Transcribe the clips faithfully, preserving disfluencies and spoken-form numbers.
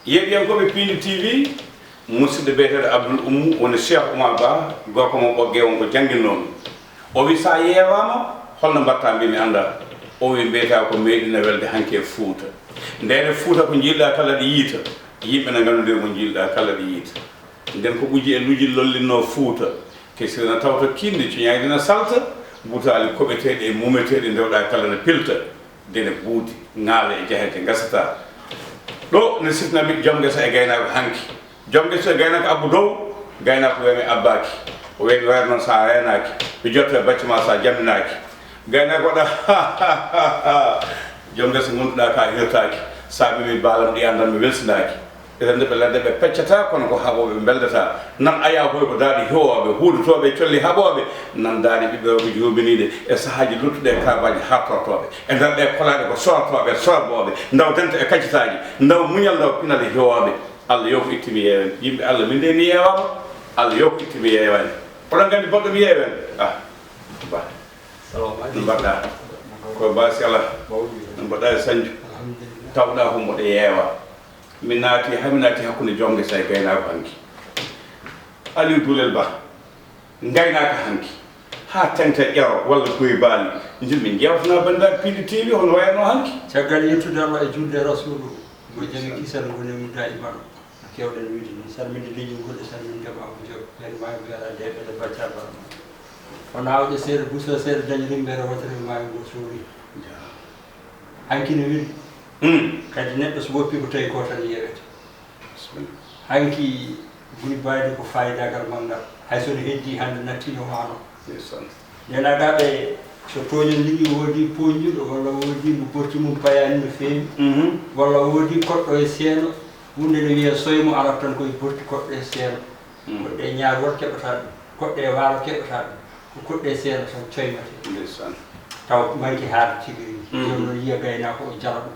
Yeeɓiyankooɓe Piindi T V, musidɗo biyeteeɗo Abdul Ummu, woni Cheikh Oumar Ba, gorko mo Ɓoggee, won ko jannginnoomi. O wi, "So a yeewaama, holno mbaɗtaa?" Mbi, "Mi anndaa." O wi, "Mbiyata ko meeɗi na welde hanki e Fuuta. Ndeen Fuuta ko njiiluɗaa kala ɗi yiita, yimɓe na nganndondiri mo njiiluɗaa kala ɗi yiita." Nden ko ɓuji e luji lollinnoo Fuuta, kesiri na tawta kiinde, cuñaayɗi na salta, butaali koɓeteeɗi e mumeteeɗi ndewɗaa kala na pilta, dene buuti, ŋaale e jaheeje ngasataa. Ɗo ne sifnami joom ngesa e gaynaako hanki. Joom ngesa e gaynaako Abbu Dow, gaynaako wiyami abbaaki. O wiyami wayre noon so a reenaaki, mi jotto e bacci ma so a jamminaaki. Gaynaako waɗa joom ngesa ngonduɗaa ka hirtaaki, saabi mi baalam ɗi anndan mi welsinaaki. Ɓe tan nde ɓe ladde ɓe peccata, kono ko haɓooɓe ɓe mbeldataa. Nan ayaa hoy ko daaɗi hiwooɓe, huudotooɓe e colli haɓooɓe. Nan daaɗi ɓiɓɓe rewɓe joobiniiɗe e sahaaji luttuɗi e kaabaaji hartortooɓe. E nder ɗe kolaaɗe ko sorotooɓe e sorbooɓe. Ndaw dente e kaccitaaji, ndaw muñal, ndaw pinal e hiwooɓe. Allah yo ko itti mi yeewen. Yimɓe Allah, min de mi yeewaama. Allah yo ko itti mi yeewaani. Oɗon nganndi boɗɗo mi yeewen? Ah, ba. Salamu aleykum. No mbaɗɗaa? Ko baasi alaa. Mawɗum. No mbaɗɗaa e sañju? Alhamdulillah. Tawɗaa ko mboɗo yeewa. Mi naati, hay mi naati hakkunde joom ngesa e gaynaako hanki. Aliou Doulel Ba, ngaynaaka hanki. Haa teŋti e ƴero walla koye baali. Njiɗmi njeewtanaa banndiraaɓe Piindi T V hono wayatnoo hanki. Caggal yettude Allah e juulde e Rasuulu, mo jami kisal ngoni e mum daa'iman. No keewɗen wiyde noon, salminde leñol ngol e salminde Mamadou Diop, ɓeen maayo mbiyaɗaa nde ɓe nde baccal bal. Kono awde seeɗa, buso seeɗa, dañi rimbeere wootere, maayo ngo soori. Hanki no weli. Hmm. Kadi neɗɗo so woppi ko tawi ko tan yeewete. Bismillah. Hanki buri baade ko faayidaagal manngal. Hay so no heddi hannde nattiino waano. Ndeysaan. Ndenaaɗaa ɓe so tooñon ligii woodi pooññuɗo walla woodi mo borti mum payaani no feewi, mhm, walla woodi koɗɗo e seeno, wonde no wiyee soymo arat tan koye borti koɗɗo e seeno. Mhm. Koɗɗe ñaawol keɓataa ɗum, koɗɗe waalo keɓataa ɗum, ko koɗɗe seeno tan coymate. Ndeysaan. Taw manki haade tigi rigi. Mhm. Jooni noon yiya gaynaako o jala ɗum.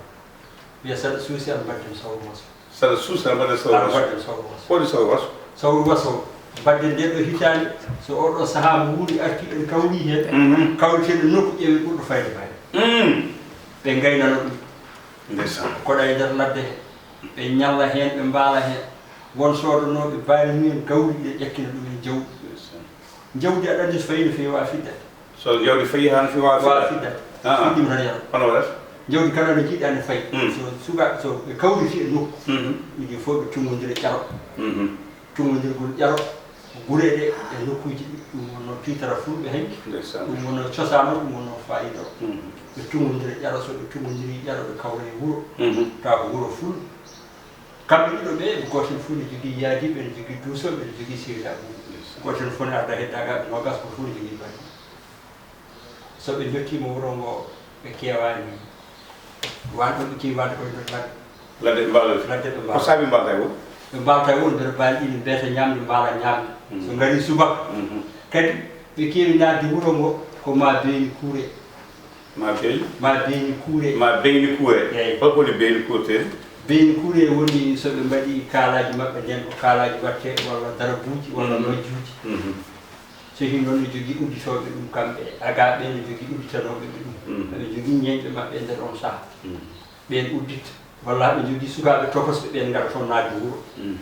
Wiya saɗa suusi aɗa mbaɗden sawru waso. Saɗa suusi aɗa mbaɗden sawru waso. Aɗa mbaɗden sawru waso. Ko waɗi sawru waso? Sawru waso. Mbaɗden nde ɗo hitaande, so oɗo sahaa mo wuuri arti, en kawri heen, mhm, kawriten e nokku ƴeewen ɓurɗo fayde fayde. Mm. Ɓe ngaynana ɗum. Ndeysaan. Koɗa e nder ladde he, ɓe ñalla heen, ɓe mbaala heen. Won soodanooɓe baali mumen gawri, ɓe ƴakkina ɗum en jawdi. Ndeysaan. Jawdi aɗa anndi so fayi no feewa fidda. So jawdi fayi haa no feewa fidda. Feewa fidda. Ah, ah. Fuɗɗiima tan yara. Hono waɗata? Jawdi kala no jiɗɗaa ne fayi. Mm. So suka-, so ɓe kawriti e nokku, mhm, ɗi fof ɓe tungodira ƴaro. Mhm. Tungodirgol ƴaro, gure ɗe e nokkuuji ɗi, ɗum wonno tiitara fulɓe hanki. Ndeysaan. Ɗum wonno cosaan o, ɗum wonno faayiida o. Mhm. Ɓe tungodira ƴaro, so ɓe tungodiri ƴaro, ɓe kawra e wuro. Mhm. Tawa ko wuro fulɓe. Kamɓe ɗiɗo ɓe, gooto heen fof ne jogii yaadiiɓe, ne jogii duusooɓe, ne jogii sehiilaaɓe mum. Gooto heen fof ne arda heddaagal noogaas, gooto fof ne jogii baɗi. So ɓe njottiima wuro ngo, ɓe keewaani waande, ɗo ɓe keewi waande koye nder ladde. Ladde ɓe mbaalata? Ladde ɓe mbaalata. Ko saabi mbaalata e wuro? Ɓe mbaalata e wuro, mbeɗa mbaali ɗiɗi, mbiyata ñaamde, mbaala ñaamde. Mm. So ngarii subaka. Mhm. Kadi ɓe keewi naatde wuro ngo, ko maa beeni kuure. Ma beeli? Ma beeni kuure. Ma beeni kuure. Eey. Hol ko woni beeni kuurteeri? Beeni kuure woni so ɓe mbaɗi kaalaaji maɓɓe, nden ko kaalaaji waɗtee walla darabuuji walla, mhm, majjuuji. Mhm. So hino noon ne jogii udditooɓe ɗum kamɓe, agaaɓe ne jogii udditanooɓe ɓe ɗum. Mhm. Ɓe jogii ñeeñɓe maɓɓe e nder on sahaa. Mhm. Ɓeen uddita. Walla ɓe jogii sukaaɓe tokosɓe, ɓeen ngara toon naatde wuro. Mhm.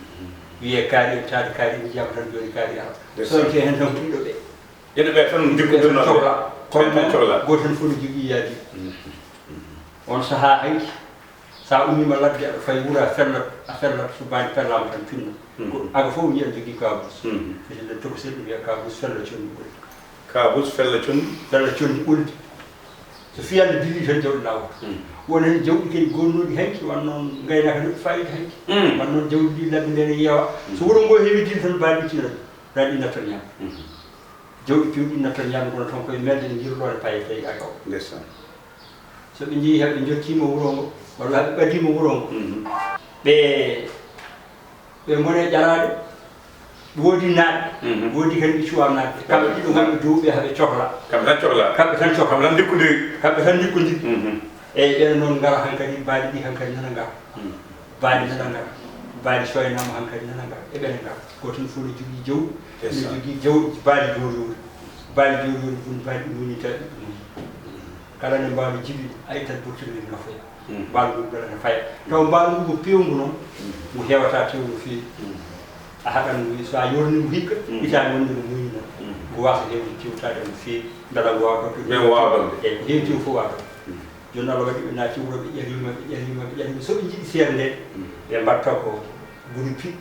Wiyee kaari en taade, kaari en njiyama tan jooni kaari ara. Ndeysaan. Soñte heen tan ko ɗiɗo ɓe. Ɗiɗo ɓe tan. Ɗiɗo ɓe jikkude tan noon ɓe. Cokla. Kono ɓeen tan noon cokla. Gooto heen fof no jogii yaadi. Mhm. On sahaa hanki, so a ummiima ladde, aɗa fayi wuro, a fellat, a fellat, subaani pellaama tan pinna. Mhm. Ko aga fof njiya jogii kaabus. Mhm. Fiti nden tokosel ɗum wiya kaabus fella conndi ɓoldi. Kaabus fella conndi? Fella conndi ɓoldi. So fiyaande dilli tan jawɗi laawol. Mhm. Won heen jawɗi kadi gonnooɗi hanki, wan noon ngaynaaka no faayiida hanki. Mhm. Wan noon jawɗi ɗi ladde nde ne yeewa. So wuro ngo heewi dilli tan baali ɗi tinat, baali ɗi nattan ñaam. Mhm. Jawɗi piiwɗi nattan ñaamde kono tan koye melde ne njirloo e paye tawi aga o. Ndeysaan. So ɓe njehii haa ɓe njottiima wuro ngo, walla haa ɓe ɓadiima wuro ngo, mhm, ɓe, ɓe ngoni e ƴaraade, woodi naatɓe, mhm, woodi kadi ɓe cuwaa naatɓe. Kamɓe ɗiɗo ngonɓe dow ɓe haa ɓe cohla. Kamɓe tan cohla. Kamɓe tan cohla. Kamɓe tan ndikkodiri. Kamɓe tan ndikkodiri. Mhm. Eeyi, ɓeen noon ngara hankadi, baali ɗi hankadi nana ngara. Mhm. Baali nana ngara. Baali soynaama hankadi nana ngara. E ɓeen ngara. Gooto heen fof no jogii jawdi. Ndeysaan. No jogii jawdi, baali joori joori. Baali joori joori ɗum, baali ɗum woni tawi. Kala nde mbaalu jibi, a ittat burtol men nafoya. Mbaalu ngu mbeɗa no faya. Taw mbaalu ngu ko peewngu noon, ngu heewata tew no feewi. A haɗan ngu, so a yorni ngu hikka, hitaande wonde ngu muuyna. Ngu waasa heewde tewtaade no feewi, mbela ngu waawa ɗoon. Ɓe waawa ɗoon. Eeyi, ko heewi tew fof waawa ɗoon. Jooni Allah waɗi ɓe naati wuro, ɓe ƴariima, ɓe ƴariima, ɓe ƴariima. So ɓe njiɗi seerde nde, ɓe mbaɗta ko guri piɗ.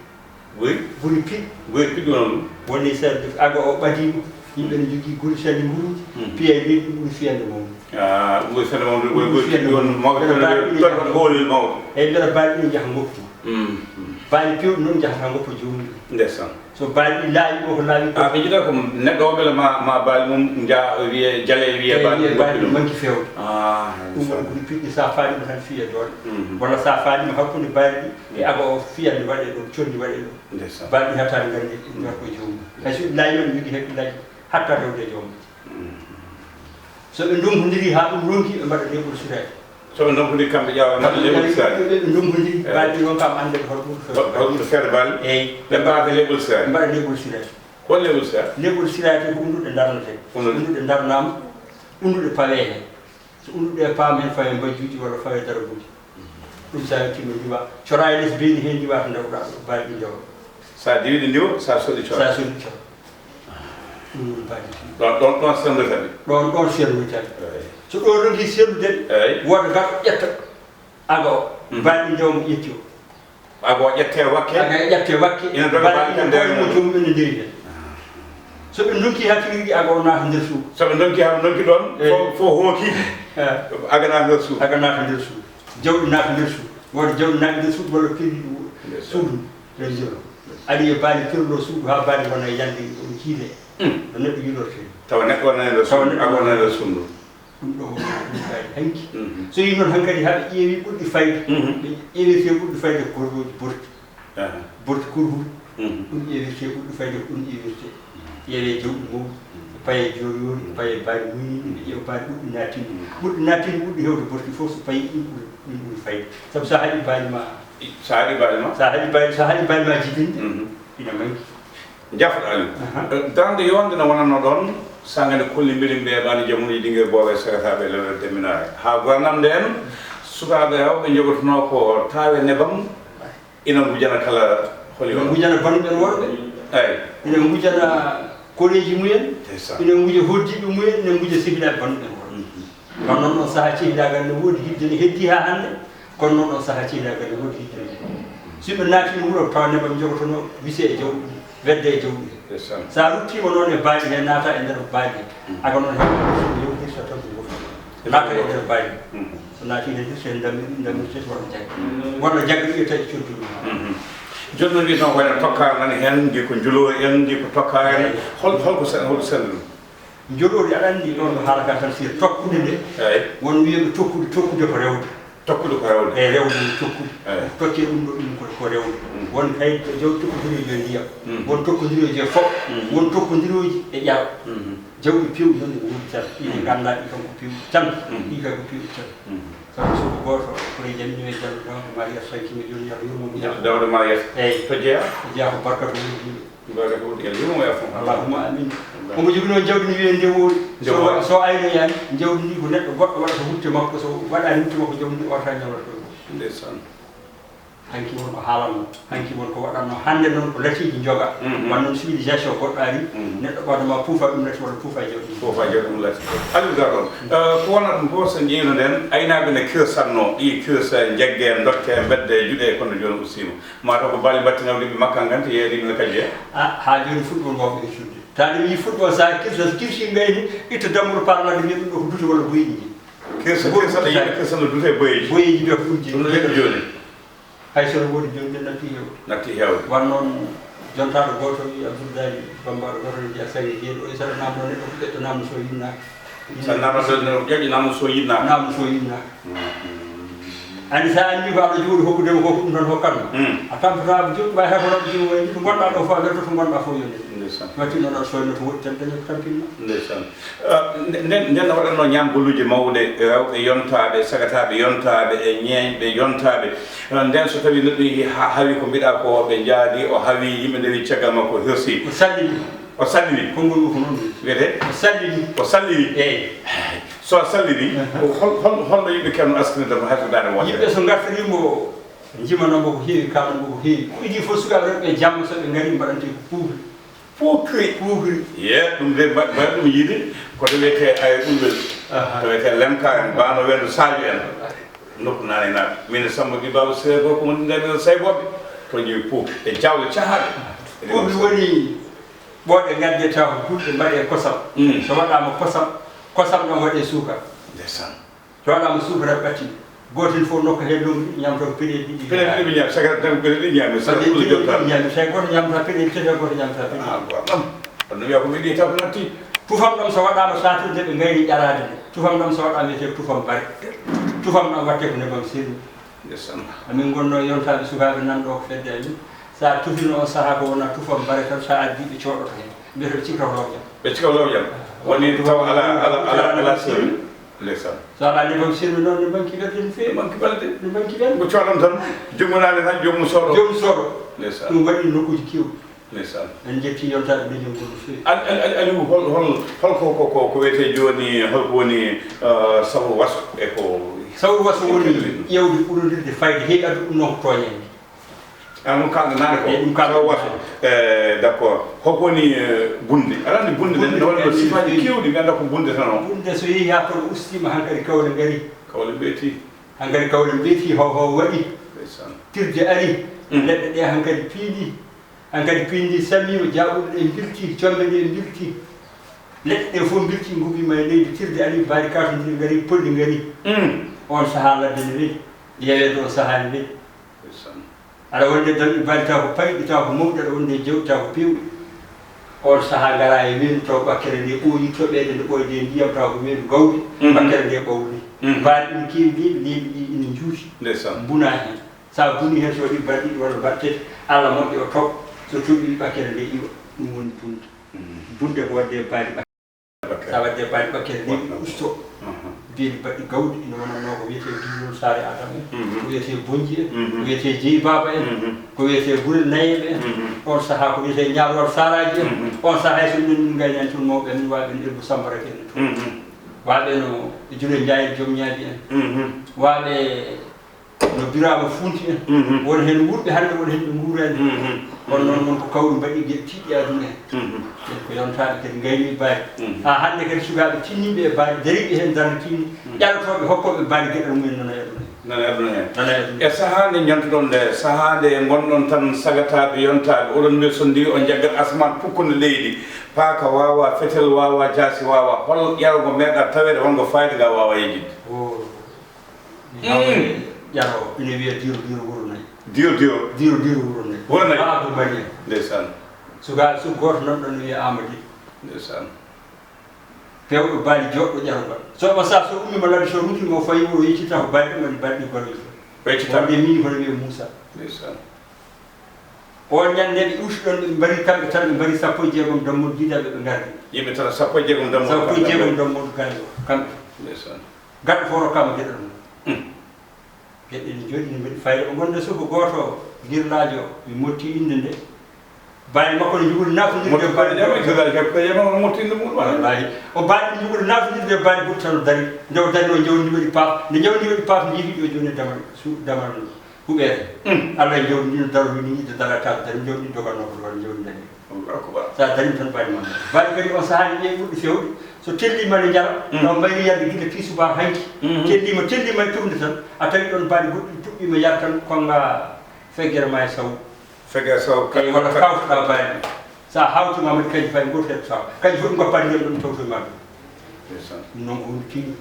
Guri? Guri piɗ. Guri piɗ woni ɗum? Woni seerde, aga o ɓadiima. Yimɓe ne njogii guri seerde nguruuji. Piya e leydi, ɗum ɓuri fiyande mawnude. Ah, ɗum ɓuri fiyande mawnude, guri piɗ woni mawɓe, ɓe mbaɗa baali ɗum, ɓe mbaɗa baali ɗum njaha ngoppu. Baali pewɗi noon njahata ngoppa joomum. Ndeysaan. So baali ɗi laaɓi ɗo ko laaɓi ɗo. Ah, ɓe njiɗa ko neɗɗo o mbele ma, ma baali mum nja-, wiye jale, wiye baali mum manki feewde. Ah, ɗum woni ko ɗi piɗɗi, so a faali mo tan fiye doole. Walla so a faali mo hakkunde baali ɗi, e aga o fiyande waɗe ɗo, condi waɗe ɗo. Ndeysaan. Baali ɗi hattaani nganndi, ɗi ngarko e joomum. Hay so ɗi laaɓi ma, ɗi njogii hay ɗi laaɓi, hatta rewde e joomum. So ɓe ndonkodiri haa ɗum ronki, ɓe mbaɗa leɓol siraati. So ɓe ndonkodiri kamɓe ƴaawa mbaɗa leɓol siraati. Ɓe ndonkodiri, baali ɗi noon kam annde hol ɓurɗo feere. Hol ɓurɗo feere baali? Eeyi. Ɓe mbaɗa leɓol siraati. Ɓe mbaɗa leɓol siraati. Hol leɓol siraati? Leɓol siraati ko unduɗe ndarnetee. Unduɗe. Unduɗe ndarnaama, unduɗe pawee heen. So unduɗe paam heen, fawee mbajjuuji walla fawee darabuuji. Ɗum so a yettiima ndiwa, coraa e les beeli heen ndiwa to ndewɗaa ɗo, baali ɗi ndewa. So a diwi ɗi ndiwa, so a soɗi cora. So a soɗi cora. Ɗum woni baali ɗi. Ɗon, ɗon, ɗon senndoyta ɗi. Ɗon, ɗon senndoyta ɗi. Eeyi. So ɗo ronki senndude, eeyi, wooda garɗo ƴetta aga o. Baali ɗi ndewa mo ƴetti o. Aga o ƴette wakke. Aga ƴette wakke. Ina doga baali ɗi ndewa mo. Joomum ene ndewi heen. So ɓe ndonki haa tigi rigi aga o naata nder suudu. So ɓe ndonki haa ɓe ndonki ɗon, eeyi, fof, fof hooki. Eeyi. Aga naata nder suudu. Aga naata nder suudu. Jawɗi naata nder suudu. Wooda jawɗi naata nder suudu walla piri suudu. Nder jolo. Aɗa yiya baali pirlo suudu haa baali wona e yande ɗum jiile. No neɗɗo yilortee. Tawa neɗɗo wona e nder suudu. Tawa neɗɗo wona e nder suudu. Ɗum ɗo woni ɗum kadi hanki. So yii noon hankadi haa ɓe ƴeewi ɓurɗi fayde. Ɓe ƴeewirtee ɓurɗi fayde ko gorlooji borti. Aha. Borti kurhuɗi. Ɗum ƴeewirtee ɓurɗi fayde ko ɗum ƴeewirtee. Ƴeewee jawɗi mawɗi, payee jooɗoori, payee baali muyniiɗi, ɓe ƴeewa baali ɓurɗi naattinɗi. Ɓurɗi naattinɗi ɓurɗi heewde borti fof so payii ɗin ɓuri, ɗin ɓuri fayde. Sabu so a haɗi baali ma. So a haɗi baali ma? So a haɗi baali, so a haɗi baali ma jibinde, ina manki. Jafo Aliou. Aha. Eh, darnde yonde no wonatno ɗon, sanga nde kolli mbiɗen ɓe ɓaani jamuji ɗi ngir boowe sagataaɓe lewle demminaare. Haa goranam nden, sukaaɓe rewɓe njogotonoo ko taawe nebam, ina ngujana kala holi. Ina ngujana banndum en worɓe. Eyi. Ina ngujana koreeji mumen. Ndeysaan. Ina nguja hoddiiɓe mumen, ina nguja sehilaaɓe banndum en worɓe. Kono noon ɗon sahaa cehilaagal ne woodi hidde, ne heddii haa hannde. Kono noon ɗon sahaa cehilaagal ne woodi hidde. So ɓe naatino wuro, tawa nebam jogotono wise e jawɗi, wedde e jawɗi. Ndeysaan. So a ruttiima noon e baali he, naata e nder baali he. Aga noon heɓa yewtirta tan ko goto. Naata e nder baali. So naati nder hirse, ndamir, ndamir tati walla jaggi. Walla jaggi ɗiɗi tawi coddu ɗum. Jooni noon wiyetnoo ko wayno tokka nani heen, ndi ko njulo en, ndi ko tokka en. Eeyi. Hol, hol ko sen-, hol ko senndu ɗum? Njoɗoori aɗa anndi ɗoon no haalata tan, si tokkude nde. Eeyi. Won wiyɓe tokkude, tokkude ko rewde. Tokkude ko rewde. Eeyi, rewde no tokkude. Eeyi. Tokke ɗum ɗo, ɗum ko, ko rewde. Won kay jawdi tokkondirooji e ndiyam. Won tokkondirooji e fof. Won tokkondirooji e ƴaw. Jawɗi pewɗi noon ene woodi tan. Ɗi ɓe nganndaa ɗi kam ko pewɗi tan. Ɗi kay ko pewɗi tan. Sabu so ko gooto, ko e jam, ñowe jam, Dawda Marias Faye, kimo jooni, Yalla yurmo mo, Yalla. Dawda Marias. Eeyi. To jeyaa? To jeyaa ko Barkatu woni ɗum. Barkatu woni ɗum, yurmo mo, Yalla. Allahumma amin. Omo jogii noon jawdi no wiyee ndewoori. Ndewoori. So, so aynoyaani, jawdi ndi ko neɗɗo goɗɗo waɗata wutte makko, so waɗaani wutte makko, jawdi ndi o wata ñawata ɗum. Ndeysaan. Hanki won ko haalanno, hanki won ko waɗanno, hannde noon ko latiiji njoga. Wano noon civilisation goɗɗo ari, neɗɗo ɓadoma puufa ɗum lati walla puufa e jawdi. Puufa e jawdi ɗum lati. Aliou Gar ɗon, eh, ko wona ɗum fof so ƴeewno nden, aynaaɓe ne kirsanno, ɗi kirsa, jagge, dokke, mbedde, juɗe, kono jooni ustiima. Mataw ko baali mbattinawɗi ɓe makka nganti, yeeyaniiɓe ne kadi jeya. Ah, haa jooni football mawɓe e sudde. Taade mi yii football, so a kirsa, so kirsi ngayni, itta dammuɗo paarlaade, wiya ɗum ɗo ko dute walla boyeeji. Kirsa, kirsa, yimɓe kirsa no dute e boyeeji. Boyeeji ɓe ko ɗum jeyi. Ɗum no heɓi jooni. Hay so no woodi jooni, ɓe natti heewde. Natti heewde. Wan noon, jontaaɗo gooto wiyi Abdoul Dali, bammbaaɗo gooto ne wiya Sari Jeeri, o saɗa naamno neɗɗo ko ƴoƴƴo naamno so yinnaaka. Saɗa naamno so, ƴoƴƴo naamno so yinnaaka. Naamno so yinnaaka. Anndi so a anndi ko aɗa jooɗi hokkude mo ko, ko ɗum tan hokkatma. A tampataama jooni, mbaawi hay ko rewɓe jooni wayi ni, to ngonɗaa ɗo fof, a welto to ngonɗaa fof yonde. Ndeysaan. Watti noon aɗa soyno to woɗɗi tan, daña ko tampinma. Ndeysaan. Ah, nde-, nden, nden no waɗatnoo ñaamgolluuje mawɗe, rewɓe yontaaɓe, sagataaɓe yontaaɓe, e ñeeñɓe yontaaɓe. Ah, nden so tawii neɗɗo yehii haa hawii ko mbiɗaa ko, ɓe njaadi, o hawii, yimɓe ndewi caggal makko, hirsi. O sallini. O sallini. Konngol ngu ko noon wiyetee? O sallini. O sallini. Eeyi. So a salliri, ko hol-, hol-, holno yimɓe keewno askinirde mo hay so daande wootere? Yimɓe so ngartiriimo, njimanoo mo ko heewi, kaalna mo ko heewi. Ko idii fof sukaaɓe rewɓe jamma so ɓe ngarii mbaɗante ko puukri. Puukri? Puukri. Ye, ɗum de mbaɗ-, mbaɗ ɗum yiide, ko to wiyetee ay ɗum weli. Aha. To wiyetee Lemka en, Baano Wendo Sadio en. Nokku naane naat. Min e Samba Ɓii Baaba Siree Gorko woni nder Saybooɓe. To ƴeewi puukri. E jawle cahaaɗe. Puukri woni ɓooɗe ngaddee taw ko gulɗe mbaɗee kosam. Mm. So waɗaama kosam, kosam ɗam waɗee suukar. Ndeysaan. So waɗaama suukar aɗa ɓatti. Gootel fof nokka heen lomwi ɗiɗi ñamta ko peɗeeli ɗiɗi. Peɗeeli ɗiɗi ɓe ñaami, saka tan ko peɗeeli ɗiɗi ñaami, saka peɗeeli ɗiɗi ñaami. Tawi gooto ñamta peɗeeli tati, gooto ñamta peɗeeli. Ah, ko ɗam. Kono wiya ko ɓe ɗi taw ko natti. Tufam ɗam so waɗaama saatuuji ɓe ngayni ƴaraade nde. Tufam ɗam so waɗaama wiyetee tufam bare. Tufam ɗam waɗtee ko nebam sirri. Ndeysaan. Amin ngonnoo yontaaɓe sukaaɓe nan ɗo ko fedde amin. So a tufino on sahaa ko wona tufam bare tan, so a addii ɓe cooɗoto heen. Mbiyata ɓe cikka ko lawƴam. Ɓe cikka ko lawƴam. Woni taw ala, ala, ala, ala sirri. Ndeysaan. So alaa nebam sirri noon, ne banki ɓerde no feewi. Ne banki ɓerde. Ne banki ɓerde. Ko cooɗon tan, jomum naane tan, jomum sooɗo. Jomum sooɗo. Ndeysaan. Ɗum waɗi nokkuuji keewɗi. Ndeysaan. En njetti yontaaɓe leñol ngol no feewi. Al-, al-, al-, Aliou, hol, hol, hol ko, ko, ko, ko wiyetee jooni, hol ko woni, eh, sawru waso e ko? Sawru waso woni ƴeewde ɓurondirde fayde, heewi addu ɗum noon ko tooñannde. Ah, ɗum kaalɗa naane ko? Eyi, ɗum kaalɗa. Sawru waso. Eh, d'accord. Hol ko woni, eh, bunde? Aɗa anndi bunde, bunde, no woni ɗo sifaaji keewɗi, mi anndaa ko bunde tan o. Bunde so yehii haa toon ustiima, hankadi kawle ngarii. Kawle mbeetii. Hankadi kawle mbeetii, haw haw waɗii. Ndeysaan. Tirde arii. Mm. Leɗɗe ɗe hankadi piindii. Hankadi piindi samiima, jaaɓuɗe ɗe mbiltii, combe ɗe mbiltii. Leɗɗe ɗe fof mbiltii, ngubiima e leydi, tirde arii, baali kaatondiri ngarii, polɗi ngarii. Mm. Oon sahaa ladde ne weli, yeweede oon sahaa ne weli. Ndeysaan. Aɗa wonde damɗi baali taw ko payɗi, taw ko mawɗi, aɗa wonde jawɗi taw ko peewɗi. Oon sahaa ngaraa e weendu taw ɓakkere nde ɓooyii, toɓeede nde ɓooyde e ndiyam taw ko weendu gawri, mhm, ɓakkere nde ɓawli. Mhm. Baali ɗin keewi leeɓi, leeɓi ɗi ina njuuti. Ndeysaan. Mbunaa heen. So a bunii heen, so waɗii balɗe ɗiɗi walla balɗe tati, Allah moƴƴo o toɓa, so toɓii ɓakkere nde iwa, ɗum woni bunde. Mm. Bunde ko waɗde e baali ɓakkere. Ɓakkere. So a waɗde e baali ɓakkere nde, ɗum usto. Mhm. Beeli baɗɗi gawɗi, ina wonannoo ko wiyetee Giwlol Saare Adama en, mhm, ko wiyetee Bonji en, mhm, ko wiyetee Jeyi Baaba en, mhm, ko wiyetee Gurel Nayeeɓe en. Mhm. On sahaa ko wiyetee Ñaalor Saraaji en. Mhm. On sahaa hay so minen min ngaynani toon mawɓe amin, waaɓe no Elbu Sambara en toon. Mhm. Waaɓe no Jure Njaay en, Joom Ñaaji en. Mhm. Waaɓe no Biraama Fuunti en. Mhm. Won heen wuurɓe hannde, won heen ɓe nguuraani. Mhm. Kono noon, won ko kawri mbaɗi geɗe tiiɗɗe e aduna heen. Mhm. Ɓen ko yontaaɓe kadi ngayni baali. Mhm. Haa hannde kadi sukaaɓe tinniiɓe e baali, dariiɓe heen darnde tinni, mhm, ƴarotooɓe hokkooɓe baali geɗal mumen nana e aduna heen. Nana e aduna heen. Nana e aduna heen. E sahaa nde njantuɗon nde, sahaa nde ngonɗon tan sagataaɓe, yontaaɓe, oɗon mbiya so ndiwi on njaggat asmaan pukkunde leydi, paaka waawaa, fetel waawaa, jaasi waawaa, hol ƴarogo meeɗaa taweede wongo fayda nga waawaa yejjitde? Oh. Mm. Ƴaro, ina wiya Diro Diro wuro nayi. Diro Diro. Diro Diro wuro nayi. Wuro nayi. Haa Abdou Mali en. Ndeysaan. Suka-, suka gooto nan ɗon no wiya Amadi. Ndeysaan. Pewɗo baali joɗɗo ƴaro ba. So ɓa sa so ummi ma ladde so ruti mo fayi wuro yeccitaa ko baali ɗum waɗi baali ɗi baroji. Yeccitaa. Wonde mini hono wiya Moussa. Ndeysaan. On ñande ɓe usti ɗon, ɓe mbari kamɓe tan, ɓe mbari sappo e jeegom dammuɗe jiidaɓe, ɓe ngardi. Yimɓe tan sappo e jeegom dammuɗe. Sappo e jeegom dammuɗe ngardi kamɓe. Ndeysaan. Gaɗa fof rokkaama geɗal mum. Hmm. Geɗe ɗe jooɗi ne mbaɗi fayda. O gonda suka gooto girlaajo, mi motti innde nde. Baali makko ne njogori nafondirde baali. Motti baali, ko yema o motti innde mum, wala? Wallaahi. O baali ne njogori nafondirde baali goɗɗi tan o dari. Nde o dari o njawdi waɗi paaf. Nde njawdi waɗi paaf, njiifi ɗo jooni e damal, su-, damal huɓeere. Hmm. Allah e njawdi ndi no daro ni, yiɗde dara taako dari, njawdi ndi doganno ko ɗon, njawdi dañi. Allahu akbar. Sa dañi tan baali ma. Baali kadi on sahaa ne ɓe ɓurɗi fewde. So telliima ne njara, hmm, taw mbayri yande gila fii subaa hanki. Hmm. Telliima, telliima e tufnde tan, a tawi ɗon baali goɗɗi puɗɗiima yar tan, konnga feggere ma e saw. Feggere saw, eyi, walla kawtoɗaa baali. Sa hawti ma mbaɗi kañƴi fay gooto heɓ saw. Kañƴi fof ɗi ngoppa ndiyam ɗum tawtoye ma ɗum. Ndeysaan. Ɗum noon ko hunde tiiɗnde.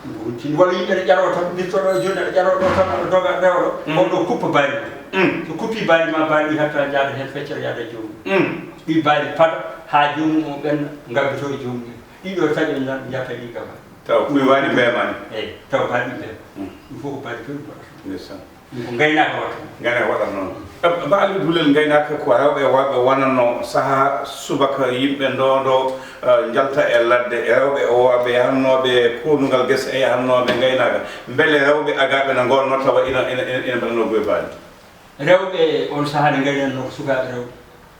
Ɗum ko hunde tiiɗnde. Walla yimɓe ne ƴaroo tan, mbirtoɗo jooni aɗa ƴaroo ɗo tan, aɗa doga, aɗa rewa ɗo. Mm. On ɗo kuppa baali ma. Mm. So kuppi baali ma, baali ɗi hatta njaada heen feccere yaada e joomum. Mm. Ɗi baali paɗa haa joomum o ɓenna, ngabbitoo e joomum en. Ɗiɗo taƴo nan, njata ɗi gaba. Taw kuy waɗi mbeemaani. Eyi, taw baali ɗi mbeema. Mm. Ɗum fof ko baali pewɗi mbaɗata. Ndeysaan. Ko ngaynaaka waɗata. Ngaynaaka waɗata noon. Ba Aliou Doolel, ngaynaaka ko rewɓe e worɓe wonatnoo. Sahaa subaka yimɓe ndoondo, eh, njalta e ladde, e rewɓe e worɓe yahannooɓe koonungal gese e yahannooɓe ngaynaaka. Mbele rewɓe agaaɓe na ngoolnoo tawa ina, ina, ina, ina mbaɗanoo goy baali? Rewɓe on sahaa ne ngaynatnoo ko sukaaɓe rewɓe.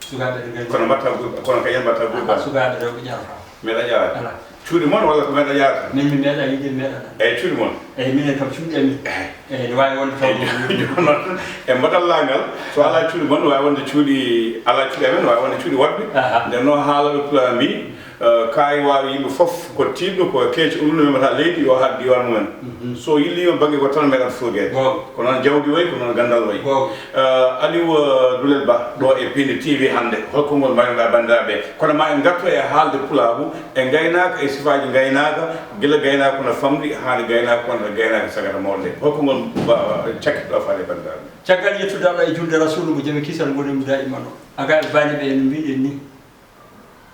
Sukaaɓe ne ngayni. Kono mbaɗta goy, kono kañum mbaɗta goy baali? Sukaaɓe rewɓe ƴarata. Meeɗa ƴaraade? Alaa. Cuuɗi mon walla ko meeɗa yaata? Min mi meeɗa yiide, mi meeɗa nana. Eyi, cuuɗi mon. Eyi, minen kam cuuɗi amin. Eyi. Eyi, ne waawi wonde taw. Eyi, jooni noon, e mbaɗal laagal, so alaa cuuɗi mon, ne waawi wonde cuuɗi, alaa cuuɗi amen, ne waawi wonde cuuɗi woɗɓe. Aha. Nden noon, haalooɓe pulaar mbii, eh, kaayi waawi yimɓe fof ko tiiɗɗo, ko keeci ɓurɗo memata leydi, yo haɗ diiwaan mumen. Mhm. So yilliima bannge gooto tan, meeɗat foogeede. Goonga. Ko noon jawdi wayi, ko noon ganndal wayi. Goonga. Eh, Aliou, eh, Doulel Ba, ɗo e Pindi T V hannde, hol konngol mbaɗnoɗaa banndiraaɓe? Kono ma en ngartu e haalde pulaagu, e ngaynaaka, e sifaaji ngaynaaka, gila gaynaaka no famɗi, haa nde gaynaaka wonata gaynaaka sagata mawɗo nde. Hol konngol ba-, cakkitiɗaa faade e banndiraaɓe? Caggal yettude Allah e julde Rasuulu mo jam e kisal ngonir mo daa'iman o. Aga e baali ɓe no mbiɗen ni.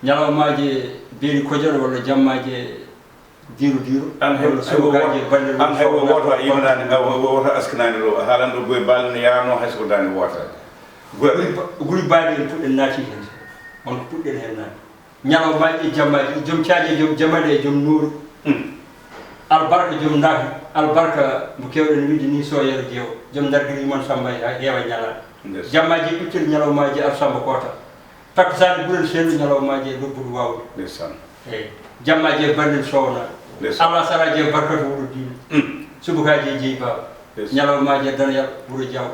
Ñalawmaaje beeri kojoro walla jammaaje diiro diiro. An hay, walla hay wo subakaaje wooto, balle an hay wo wooto a yimanaani, a wo-, wo-, wooto a askanaani ɗo. A haalan ɗo Guy Baali ne yaano hay so ko daande wootere. Guy Guy Ba-, Guy Baali en puɗɗen naati heen. On ko puɗɗen heen naati. Ñalawmaaji e jammaaji, jom caaje, jom jamaɗe, jom nuuru. Hmm. Albarka, jom ndaahi, albarka mo keewɗen wiide ni, so yero jeewo. Jom ndargiri mon Samba e heewa ñalaaɗe. Ndees. Jammaaji e ɓiccel ñalawmaaji ar Samba Koota. Takkusaani ɓurel seeɗa ñalawmaaji e lobbudu waawde. Ndeysaan. Eyi. Jammaaji e balɗel sownaaɗo. Ndeysaan. Alasaraaji e barkatu wuro diine. Hmm. Subakaaji e jeyi baaba. Ndees. Ñalawmaaji e danayal wuro Jaaw.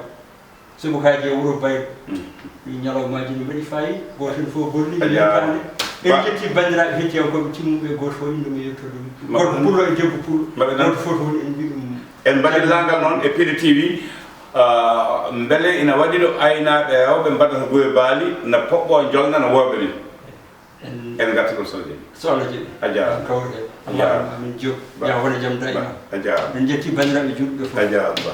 Subakaaji e wuro Baylo. Mm. Ɗi ñalawmaaji no mbaɗi faayiida. Gooto heen fof gollii. A jaaraama. En njetti banndiraaɓe hettiyankooɓe timmuɓe, gooto fof innde mum e yettoode mum. Gorko pullo e debbo pullo. Maɓɓe nan. Gooto fof woni en mbiɗum. En mbaɗi laagal noon e Pindi T V, ah, mbele ina waɗi ɗo aynaaɓe rewɓe mbaɗata Guy Baali, na poɓɓo jolna no worɓe ni. En, en ngarti ɗo so Allah jaɓi. So Allah jaɓi. A jaaraama. Kawruɗen. A jaaraama. Allahumma amin. Joop. Ba. Yo wone jam daima. Ba. A jaaraama. En njetti banndiraaɓe juulɓe fof. A jaaraama. Ba.